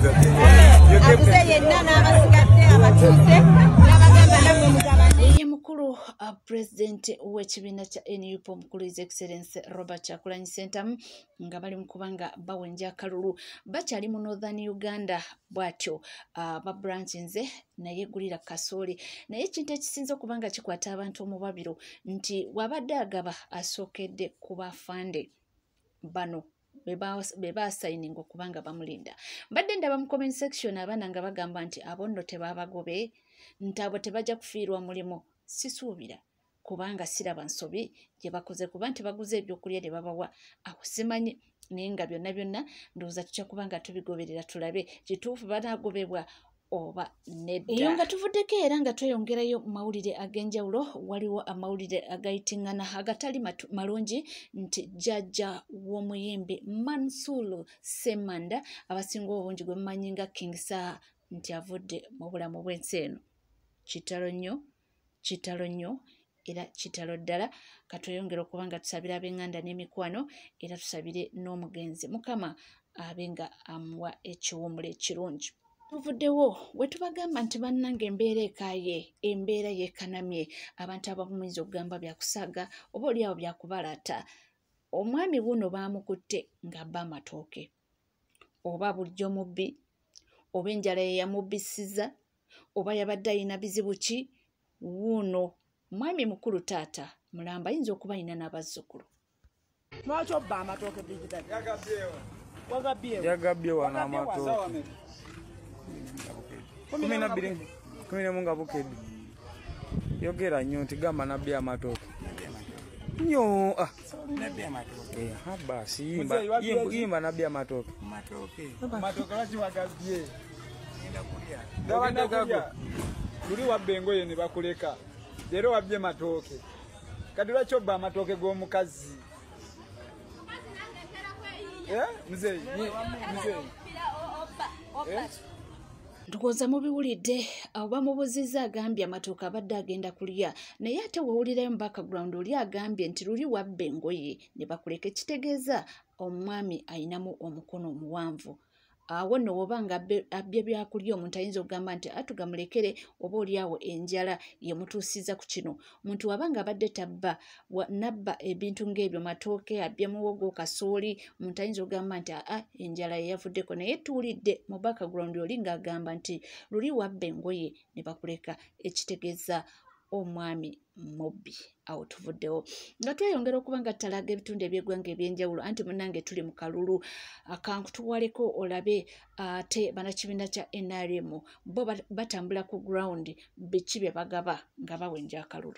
Akuze yenna n'abasigadde abatuuze n'abagamba nammwe mugabane. Ye mukulu president w'ekibiina kya NUP omukulu His Excellency Robert Kyagulanyi Ssentamu nga bali mu kubanga bawenja akalulu bakyali mu Northern Uganda bw'atyo ba branch nze naye gulira kasooli. Naye ekintu ekisinze okuba nga kikwata abantu omubabiro nti wabadde agaba asookedde ku bafande bano be basayininga okubanga bamulinda. Mbadde ndaba mu comment section abaana nga bagamba nti abo nno tebabagobe, nti abo tebajja kufiirwa mulimu. Sisuubira kubanga siraba nsobi gye bakoze kuba nti baguze ebyokulya ne babawa. Awo simanyi, naye nga byonna byonna ndowooza tujja kubanga tubigoberera tulabe kituufu banaagobebwa oba nedda. Eyo nga tuvuddeko era nga tweyongerayo mu mawulire ag'enjawulo, waliwo amawulire agayitingana agatali malungi nti jjajja w'omuyimbi Mansur Ssemanda abasinga obungi gwe mumanyi nga King Saha nti avudde mu bulamu bw'ensi eno. Kitalo nnyo, kitalo nnyo era kitalo ddala. Katweyongere okuba nga tusabira ab'enganda n'emikwano era tusabire n'omugenzi Mukama abe nga amuwa ekiwummulo ekirungi. Tuvuddewo we tubagamba nti bannange embeera ekaaye, embeera yeekanamye, abantu abamu muyinza okugamba byakusaaga oba oli awo byakubalaata. Omwami wuuno baamukutte ng'abba amatooke, oba bulijjo mubbi, oba enjala ye yamubbisiza, oba yabadde ayina bizibu ki. Wuuno mwami mukulu taata mulamba ayinza okuba ayina n'abazzukulu. Lwaki obba amatooke Big Daddy? Wagabbyewo. Yagabbye wano amatooke. 12 11 nga bukedde. Yogera nnyo nti gamba nabbi amatooke. Nnyo ah. Nabbi amatooke. Basi yimba yimba nabbi amatooke. Matooke. Matooke lwaki wagabbye? Ngenda kulya. Gabadde kulya. Luli wabba engoye ne bakuleka. Leero wabbye matooke. Kati lwaki obba amatooke g'omukazi? Muzeeyi, muzeeyi. Ndowooza mubiwulidde, awo bamubuuzizza agambye amatooke abadde agenda kulya, naye ate wewulirayo mu background oli agambye nti luli wabba engoye ne bakuleka, ekitegeeza omwami ayinamu omukono omuwanvu. Awo nno bw'oba nga abbye byakulya omuntu ayinza okugamba nti atugamulekere oba oli awo enjala yemutuusiza ku kino. Omuntu waba nga abadde tabba nabba ebintu ng'ebyo matooke, abbye muwogo, kasooli, omuntu ayinza okugamba nti aa enjala ye yavuddeko. Naye tuwulidde mu background oli ng'agamba nti luli wabba engoye ne bakuleka, ekitegeeza omwami mubbi. Awo tuvuddewo nga tweyongera okuba nga tutalaga ebitundu eby'eggwanga eby'enjawulo, anti munnange tuli mu kalulu akankutuwaleko olabe ate bannakibiina kya NRM bo batambula ku ground biki bye bagaba nga bawenja akalulu.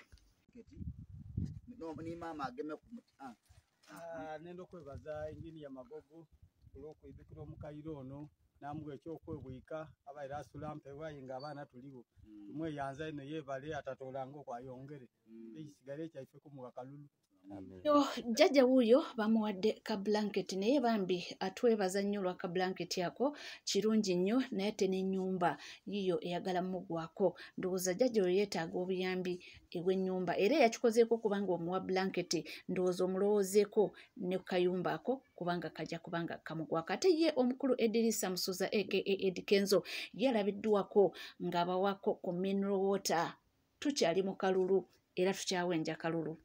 Nenda okwebaza Engineer Magogo olw'okwidukira omukayiro ono namuwa ekyokwebwika abaire asula mpewa nga abaana tuliwo tumweyanza ino yeebale atatoolanga okwayongere ekisigale ekyaife kumuwa kalulu. Yo jjajja wuuyo bamuwadde ka blanket, naye bambi atwebaza nnyo olwa ka blanket ako, kirungi nnyo, naye ate n'ennyumba yiyo eyagala mugwako. Ndowooza jjajja oyo yeetaaga obuyambi ebw'ennyumba, era yakikozeeko kubanga omuwa blanket, ndowooza omulowoozeeko ne ku kayumba ako kubanga kajja kubanga kamugwako. Ate ye omukulu Edirisa Musuuza aka Eddy Kenzo yalabiddwako ng'abawako ku mineral water. Tukyali mu kalulu era tukyawenja kalulu.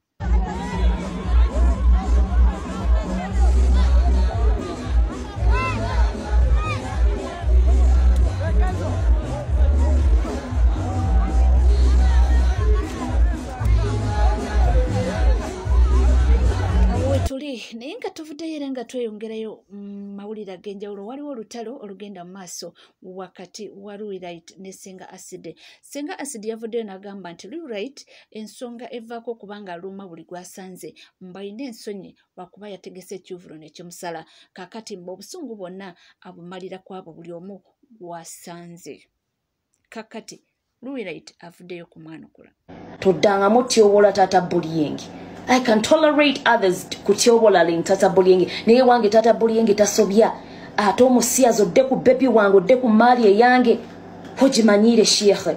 Tuli naye nga tuvuddeyo era nga tweyongerayo mawulire ag'enjawulo, waliwo olutalo olugenda mu maaso wakati wa Luwilight ne Senga Acid. Senga Acid yavuddeyo n'agamba nti Luwilight ensonga evaako okubanga aluma buli gw'asanze mbalina ensonyi lwakuba yategese ekivulo ne kimusala. Kaakati mbu obusungu bwonna abumalira ku abo buli omu gw'asanze. Kaakati Luwilight avuddeyo kumwanukula. Toddangamu tyobola taata bullying. I can tolerate others kutyobola tata bullying. Naye wange tata bullying tasobya. Ate omusiyazi odde ku baby wange, odde ku maali eyange. Ogimanyire sheikh.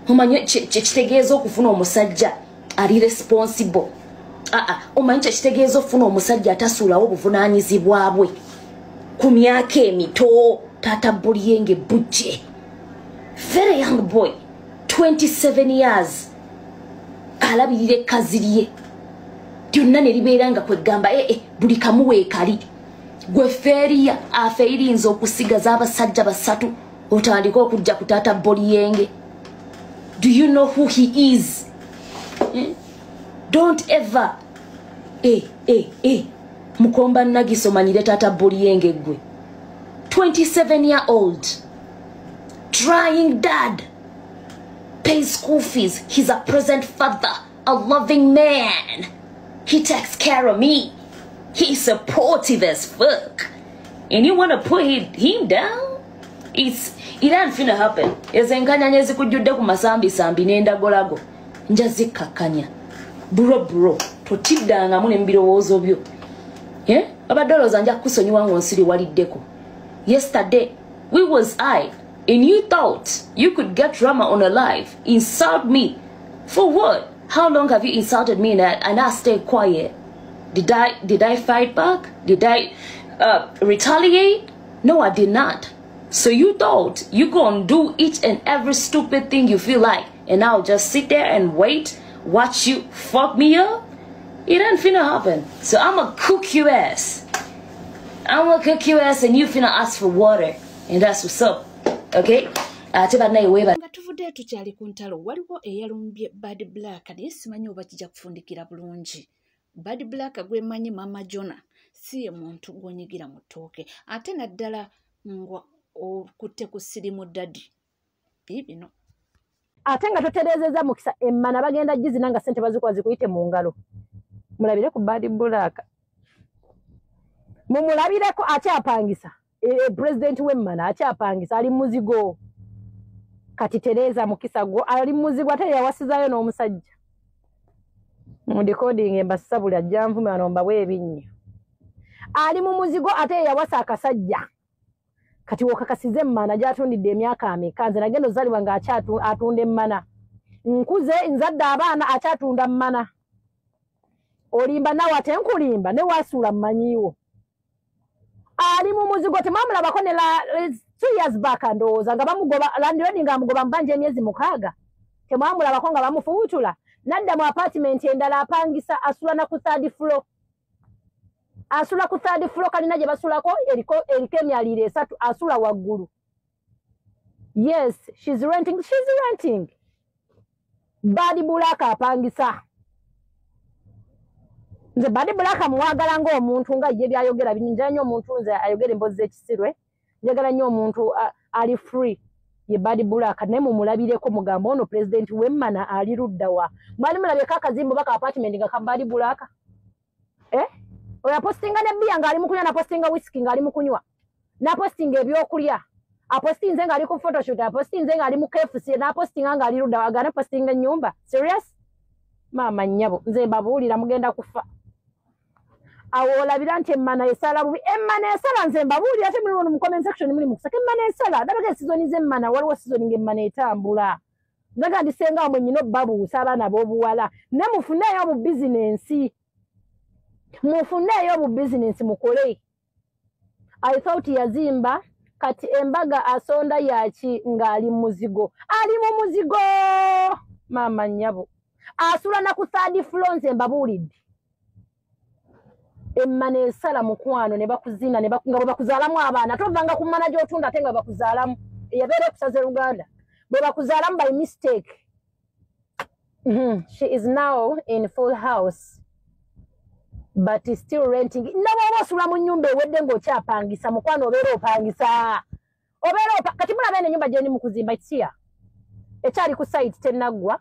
Omanyi kitegeeza okufuna omusajja ali responsible. Omanyi kitegeeza okufuna omusajja atasuulawo obuvunaanyizibwa bwe ku myaka emito. Tata Buliyenge Bujje, very young boy, 27 years, alabirira ekkazi lye lyonna ne libeera nga kwegamba buli kamu weekali. Gwe feeriya afeirinza okusigaza abasajja basatu otandika okujja ku Tata Buliyenge. Do you know who he is? Don't ever mukomba nagiso manyire Tata Buliyenge gwe. 27-year-old trying dad, pays school fees, he's a present father, a loving man, he takes care of me, he's supportive as fuck, and you want to put him down? It ain't finna happen. Ezenkanya ezikujjudde ku masambi n'endagolago nja zikkakkanya. Bro bro, totiddangamu ne mu birowoozo byo. Abadde olowooza nja kukusonyiwa ng'onsiri waliddeko. Yesterday, we was I, and you thought you could get drama on a live, insult me. For what? How long have you insulted me and I stayed quiet? Did I fight back? Did I retaliate? No, I did not. So you thought you gonna do each and every stupid thing you feel like, and I'll just sit there and wait, watch you fuck me up? It ain't finna happen. So I'ma cook your ass. I'ma cook your ass and you finna ask for water. And that's what's up. Okay? Ate bannaye weeba. Nga tuvuddeyo tukyali ku ntalo, waliwo eyalumbye Bad Black, naye simanyi oba kijja kufundikira bulungi. Bad Black gwemanyi Mama Jona si ye muntu gw'onyigira mu ttooke, ate naddala nga okutte ku sirimu daddy. Biibino. Ate nga totereezezza mukisa, emmana bagenda gizina nga ssente bazikuwa zikuyite mu ngalo. Mulabire ku Bad Black. Mumulabireko akyapangisa. President w'emmana akyapangisa, ali muzigo. Kati tereeza mukisa gwo, ali muzigo ate yawasizaayo n'omusajja. Mu decoding embassa buli ajja nvume wano mbawe ebinnyo. Ali mu muzigo ate yawasa akasajja. Kati wokakasize emmana gy'atundidde emyaka ameka, nze nagenda ozaalibwa ng'atunda emmana. Nkuze nzadde abaana akyatunda mmana. Olimba nawe ate nkulimba ne wasuula mmanyiiwo. Ali mu muzigo temwamulabako ne 2 years back ndowooza nga bamugoba landlord nga amugoba mbanja emyezi 6. Temwamulabako nga bamufuutula. Nadda mu apartment endala apangisa, asula na ku third floor. Asula ku third floor kalina gye basulako eriko emyaliro 3, asula waggulu. Yes, she's renting, she's renting. Bad Black apangisa. Nze Bad Black mwagala ng'omuntu nga ye byayogera binjala nnyo omuntu, nze ayogera emboozi z'ekisirwe, njagala nnyo omuntu ali free. Ye Bad Black naye mumulabireko mugamba ono president w'emmana ali ludda wa. Mwali mulabyeko akazimbo baka apartment nga ka Bad Black? Oyo apostinga ne bbiya ng'ali mu kunywa, n'apostinga whisky ng'ali mu kunywa, n'apostinga ebyokulya, apostinze ng'ali ku photoshoot, apostinze ng'ali mu KFC, n'apostinga ng'ali ludda wa, agaana postinga ennyumba. Serious? Maama nnyabo, nze mbabuulira mugenda kufa. Awo olabira nti emmana esala bubi. Emmana esala nze mbabuulira, ate muli wano mu comment section muli mukusaka emmana esala. Ndabaga sizoni z'emmana, waliwo sizoni ng'emmana etambula. Ndaga ndi ssenga wamwe nnyina obbabuusa abaana ab'obuwala. Ne mufuneeyo bu bizinensi. Mufuneeyo bu bizinensi mukole. I thought yazimba, kati embaga asonda yaki ng'ali muzigo. Ali mu muzigo! Maama nnyabo. Asula na ku third floor nze mbabuulidde. Emmana esala mukwano ne bakuzina ne nga bwe bakuzaalamu abaana. Tovanga ku mmana gy'otunda ate nga bakuzaalamu. Eyabeera ekusaza Uganda. Bwe bakuzaalamu by mistake. She is now in full house, but is still renting. Ne bw'oba osula mu nnyumba ewedde ng'okyapangisa, mukwano obeera opangisa. Obeera kati mulaba eno ennyumba gye ndi mu kuzimba ekiya. Ekyali ku site tennaggwa.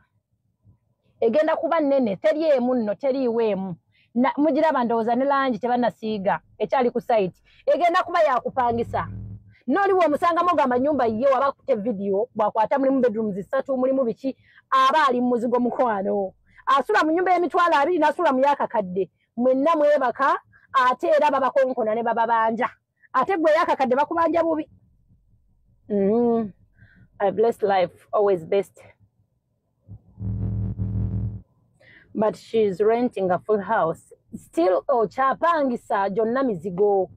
Egenda kuba nnene, teri emu nno, teriiwo emu. Mugiraba ndowooza ne langi tebannasiiga, ekyali ku site. Egenda kuba yakupangisa. N'oliwo omusangamu ogamba nnyumba ye waba akutte vidiyo, bw'akwata mulimu bedrooms 3, mulimu biki, aba ali mu muzigo mukwano. Asula mu nnyumba y'emitwalo 20 n'asula mu y'akakadde. Mwenna mwebaka, ate era babakonkona ne bababanja. Ate gwe ey'akakadde bakubanja bubi. A blessed life, always best. But she's renting a full house. Still okyapangisa gyonna mizigo.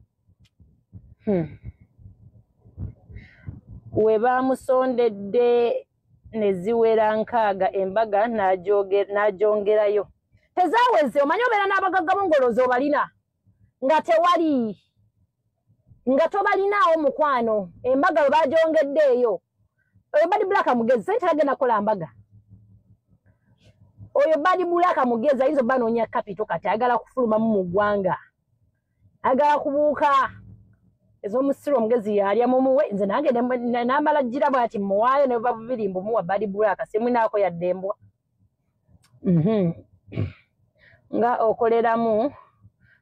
We bamusondedde ne ziwera 6 embaga n'agyongerayo. Tezaaweze, omanyi obeera n'abagagga bongolozi obalina nga tewali, nga tobalinaawo mukwano. Embaga bwe bagyongeddeeyo, oyo Bad Black mugezi, sente tagenda kukola mbaga. Oyo Bad Black mugezi, ayinza obba anoonya capital kati, ayagala kufulumamu mu ggwanga, ayagala kubuuka. Ez'omusiru omugezi yalya mumuwe. Nze nange namala gira bwati muwaayo ne buba bubiri mbumuwa Bad Black, simwinaako yadde embwa. Nga okoleramu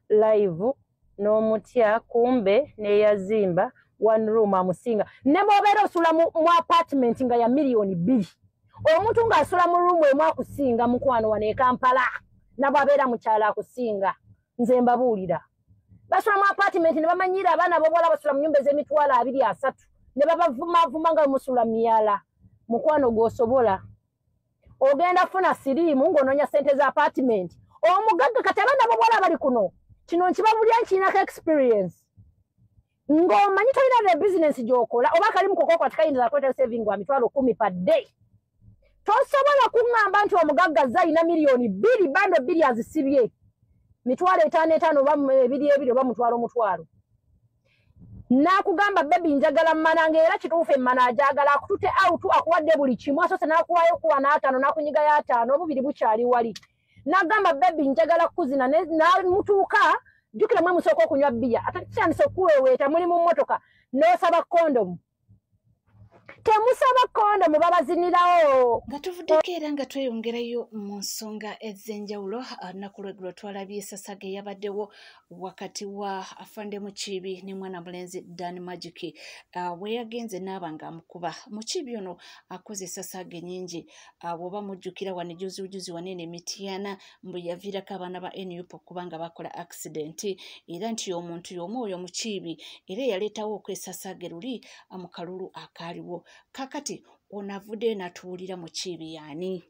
live n'omutya, kumbe neyazimba one room amusinga. Ne bw'obeera osula mu apartment nga ya 2 million, omuntu ng'asula mu room emu akusinga mukwano. Wano e Kampala nabw'abeera mukyala akusinga. Nze mbabuulira, basula mu apartment ne bamanyiira abaana b'obuwala basula mu nyumba ez'emitwalo 20, 30, ne babavumavuma nga musula myala. Mukwano gw'osobola ogenda funa siriimu ng'onoonya ssente za apartment. Omugagga kati abaana b'obuwala bali kuno, kino nkibabulya nkirinako experience. Ng'omanyi tolina ne bizinensi gy'okola oba akalimu kokokola tekayinza kuleetera saving wa 10,000 per day, tosobola kuŋŋamba nti omugagga azze alina 2 million, bando 2 azisibye 5,000 5 oba 2 2 oba 1,000 1,000, n'akugamba, "Baby, njagala mmana." Ng'era kituufu emmana agyagala, akutute out, akuwadde buli kimu, asoose n'akuwaayo kuwa n'ataano, n'akunyigayo ataano, obubiri bukyali wali, n'agamba, "Baby, njagala kuzina." N'amutuuka, jjukira mwe musooka okunywa bbiya, ate kitandise okuweeweeta, muli mu mmotoka, n'osaba kondomu. Temusaba kondomu, babazinirawo. Nga tuvuddeko era nga tweyongerayo mu nsonga ez'enjawulo, olunaku lweggulo twalabye esasaga eyabaddewo wakati wa Afande Mukiibi ne mwana mulenzi Dan Magic, we yagenze n'aba nga amukuba. Mukiibi ono akoze esasaga ennyingi. Bw'oba mujjukira wano juzijuzi wanene Mityana, mbu yaviirako abaana ba NUP okuba nga bakola accident, era nti omuntu y'omu oyo Mukiibi era yaleetawo okwesasaga luli mu kalulu akaaliwo. Kakati ono avuddeyo n'atuwulira Mukiibi yaani.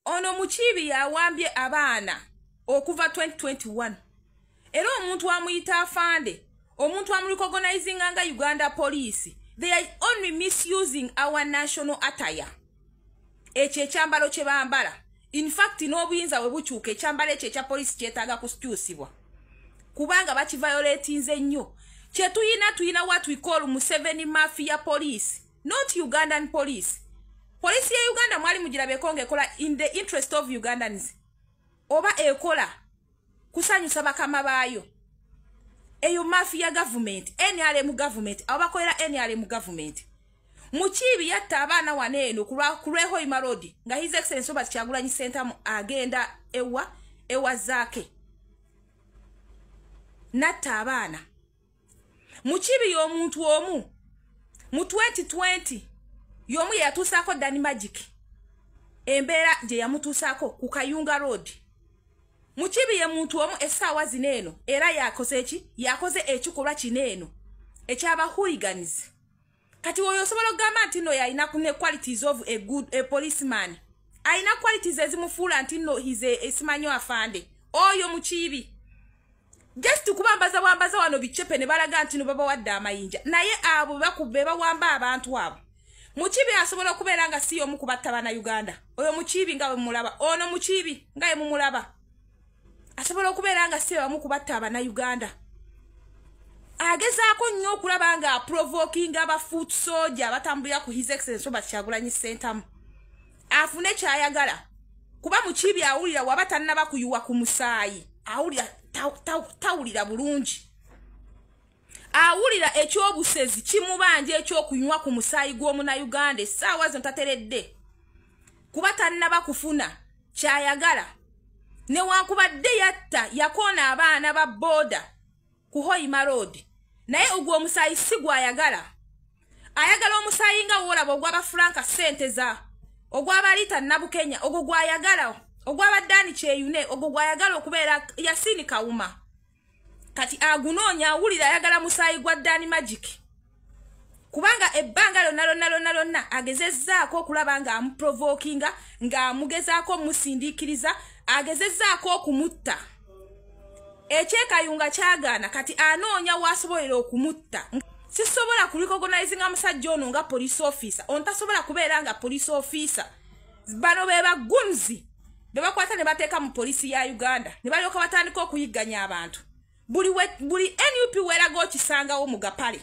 Ono Mukiibi yawambye abaana okuva 2021, era omuntu amuyita afande, omuntu amurecognizinga nga Uganda Police. They are only misusing our national attire, ekyo ekyambalo kye bambala. In fact, n'obuyinza bwe bukyuka, ekyambalo ekyo ekya poliisi kyetaaga kukyusibwa kubanga bakiviolatinze nnyo. Kyetuyina, tuyina what we call Museveni mafia police, not Ugandan police. Poliisi ye Uganda mwali mugirabeko ngaekola in the interest of Ugandans oba ekola kusanyusa bakama baayo? Eyo mafia government, NRM government, abo bakolera NRM government. Mukiibi yatta abaana wano eno ku lw'e Road nga His Excellence Robert Kyagulanyi Ssentamu agenda ewa Zaake, natta abaana. Mukiibi y'omuntu omu mu 2020 y'omu yeyatuusaako Dani Magic embeera gye yamutuusaako ku Kayunga Road. Mukiibi ye muntu omu essaawa zino eno era yakoze eki? Yakoze ekikolwa kino eno ekyaba hooligans. Kati oyo osobola okugamba nti nno yalina ne qualities of a good a policeman? Alina qualities ezimufuula nti nno he's a simanyo afande? Oyo Mukiibi just kubambaza bwambaza wano bicepe ne balaga nti no babawadde amayinja, naye abo bakube bawamba abantu abo. Mukiibi asobola okubeera nga si y'omu ku batta bannayuganda. Oyo Mukiibi nga bwe mulaba, ono Mukiibi nga ye mumulaba, asobola okubeera nga si bamu ku batta abannayuganda. Agezaako nnyo okulaba nga aprovokinga aba foot soldier abatambulira ku His Excellence Robert Kyagulanyi Ssentamu afune kyayagala, kuba Mukiibi awulira waba tannaba kuyuwa ku musaayi, awulira tawulira bulungi, awulira ekyobusezi kimubanja ekyokunywa ku musaayi gw'omunayuganda. Essaawa zino tateredde kuba tannaba kufuna kyayagala, newankubadde yatta, yakoona abaana ba booda ku Hoima Road, naye ogwo omusaayi si gwayagala. Ayagala omusaayi nga woolaba ogwaba Franka Senteza, ogw'abalita Nabukenya, ogwo gwayagala, ogw'abaddaani Kyeyune, ogwo gwayagala okubeera Yasini Kawuma. Kati agunoonya, awulira ayagala musaayi gwa Dani Magic, kubanga ebbanga lyonna lyonna lyonna lyonna agezezzaako okulaba ng'amuprovokinga, ng'amugezaako omusindiikiriza, agezezzaako okumutta. Ekyekayunga kyagaana, kati anoonya waasobolera okumutta. Sisobola kurecognizinga musajja ono nga police officer. Ono tasobola kubeera nga police officer. Bano be bagunzi be bakwata ne bateeka mu polisi ya Uganda ne balyoka batandika okuyigganya abantu. Buli NUP weraga okisangawo mu gapale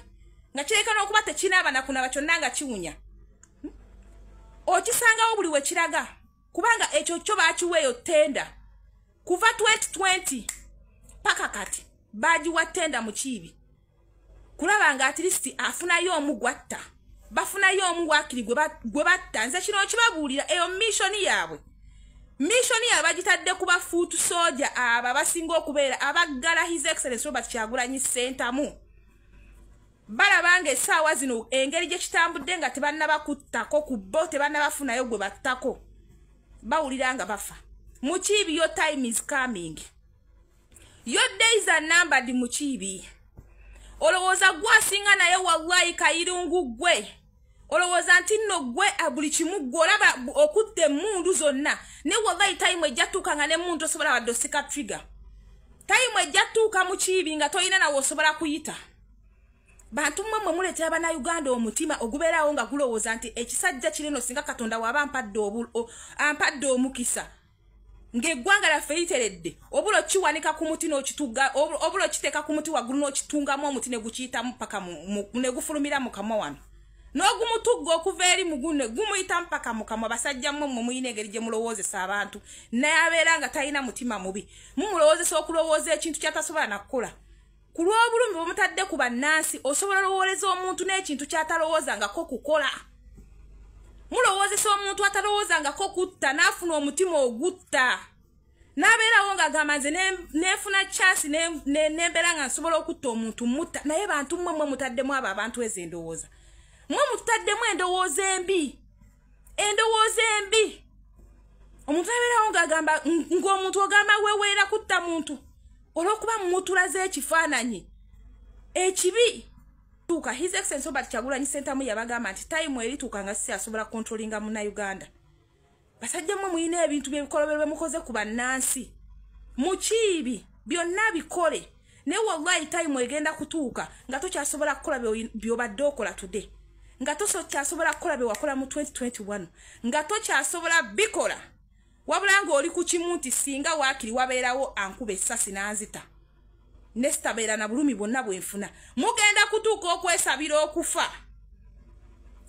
nga kireka n'okuba tekinaaba nakunaba kyonna nga kiwunya. Okisangawo buli we kiraga, kubanga ekyo kyo bakiweeyo tenda kuva 2020 paka kati bagiwa tenda mu kibi kulaba nga at least afunayo omugwatta, bafunayo omuwakiri gwe batta. Nze kino kibabuulira, eyo mission yaabwe. Mission yaabwe bagitadde ku ba foot soldier abo abasinga okubeera abaggala His Excellency Robert Kyagulanyi Ssentamu. Balaba nga essaawa zino engeri gye kitambudde nga tebannabakuttako ku bo, tebannabafunayo gwe battako, bawulira nga bafa. Mukiibi, your time is coming. Your days are numbered. Mukiibi, olowooza gwasinga naye wallahi kayirungu gwe. Olowooza nti nno gwe buli kimu gwe olaba okutta emmundu zonna, ne wallahi time ejja tuuka nga n'emmundu tosobola wadde osika trigger. Time ejja tuuka Mukiibi nga toyina nawe osobola kuyita. Bantu mmwe mmwe muleetera Bannayuganda omutima ogubeerawo nga gulowooza nti ekisajja kirino singa Katonda waba ampadde omukisa ng'eggwanga lyaffe literedde, obula okiwanika ku muti n'okituga, obula okiteeka ku muti waggulu n'okitungamu omuti ne gukiyitamu paka ne gufulumira mu kamwa wano, n'ogumutugga okuva eri mugune gumuyita mpaka mu kamwa. Basajja mmwe mmwe muyina engeri gye mulowoozesa abantu, naye abeera nga talina mutima mubi, mumulowoozesa okulowooza ekintu ky'atasobola nakukola. Ku lw'obulumi bwe mutadde ku bannansi, osobola olowooleza omuntu n'ekintu ky'atalowoozangako kukola. Mulowoozesa omuntu atalowoozangako kutta n'afuna omutima ogutta, n'abeerawo ng'agamba nze neefuna chance nembeera nga nsobola okutta omuntu mutta. Naye bantu mmwe mmwe mutaddemu abo abantu ezo endowooza, mmwe mutaddemu endowooza embi, endowooza embi. Omuntu abeerawo ng'agamba ng'omuntu ogamba weeweera kutta muntu olw'okuba mutulaze ekifaananyi ekibi. Tuuka His Excellency Robert Kyagulanyi Ssentamu yabagamba nti time erituuka nga si asobola controllinga Munnayuganda. Basajja mmwe muyina ebintu by'ebikolobero bye mukoze ku bannansi. Mukiibi byonna bikole, naye wallahi time egenda kutuuka nga tokyasobola kukola by'obadde okola today, nga tokyasobola kukola bye wakola mu 2021, nga tokyasobola bikola, wabula ng'oli ku kimu nti singa waakiri wabeerawo ankuba essasi n'anzita nesitabeera na bulumi bwonna bwenfuna. Mugenda kutuuka okwesabira okufa,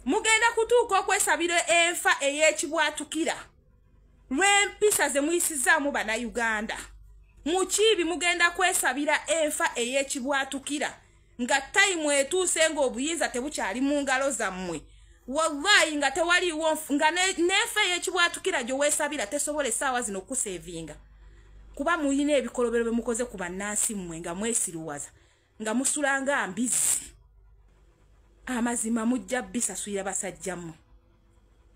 mugenda kutuuka okwesabira enfa ey'ekibwatukira lw'empisa ze muyisizaamu Bannayuganda. Mukiibi mugenda kwesabira enfa ey'ekibwatukira nga time etuuse ng'obuyinza tebukyali mu ngalo zammwe. Wallahi nga tewaliwo nga n'enfa ey'ekibwatukira gye weesabira tesobola essaawa zino okuseevinga, kuba muyina ebikolobero bye mukoze ku bannansi mmwe nga mwesiruwaza nga musula nga mbizzi. Amazima mujja bisasulira basajja mmwe.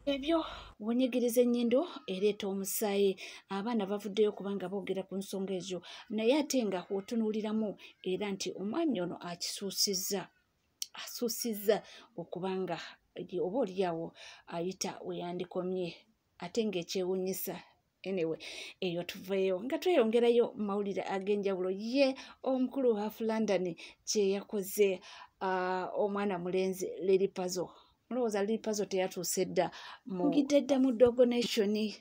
Ebyo wonyigiriza ennyindo ereeta omusaayi. Abaana bavuddeyo kubanga boogera ku nsonga ezo, naye ate nga otunuuliramu era nti omwami ono akisuusizza, asuusizza okubanga oba oliawo ayita we yandikomye, ate ng'ekyewuunyisa. Anyway, eyo tuveeyo nga tweyongerayo mawulire ag'enjawulo. Ye omukulu Half London kye yakoze omwana mulenzi Lil Pazo. Mulowooza Lil Pazo teyatuuse dda mugidde dda mu Dogo Nation?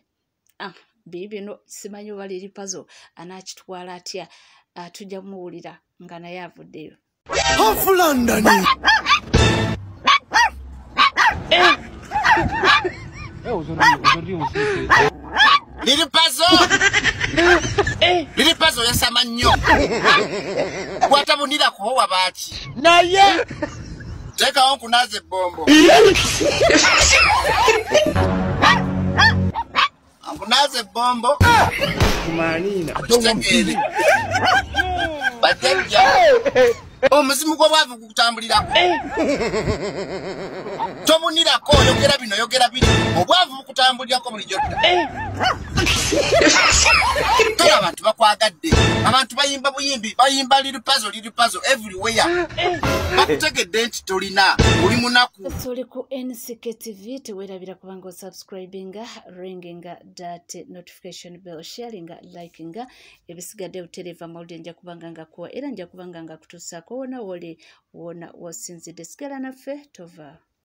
Biibino simanyi oba Lil Pazo anaakitwala atya. Tujja muwulira nga naye avuddeyo. Half London. Lil Pazo. Lil Pazo yasama nnyo. Kwatabunira kuhowa baaki. Naye teekawo nkunaaza ebbombo. Nkunaaza ebbombo. Kitegeere. Bajjajja. Omuzimu gw'obwavu gukutambulirako. Tobunirako, oyogera bino, oyogera biri. Obwavu bukutambulirako bulijjo dda. Tolaba. Abantu bakwagadde, abantu bayimba buyimbi, bayimba liri puzzle everywhere. Bakutegedde nti tolina, oli munaku. Tuli ku NCK TV, teweerabira kubanga osubscribinga, ringinga that notification bell, sharinga, likinga. Ebisigadde butereeva amawulire nja kubanga nga kuwa era nja kubanga nga kutuusaako wona woli wona wosinzidde. Sigala naffe, tova.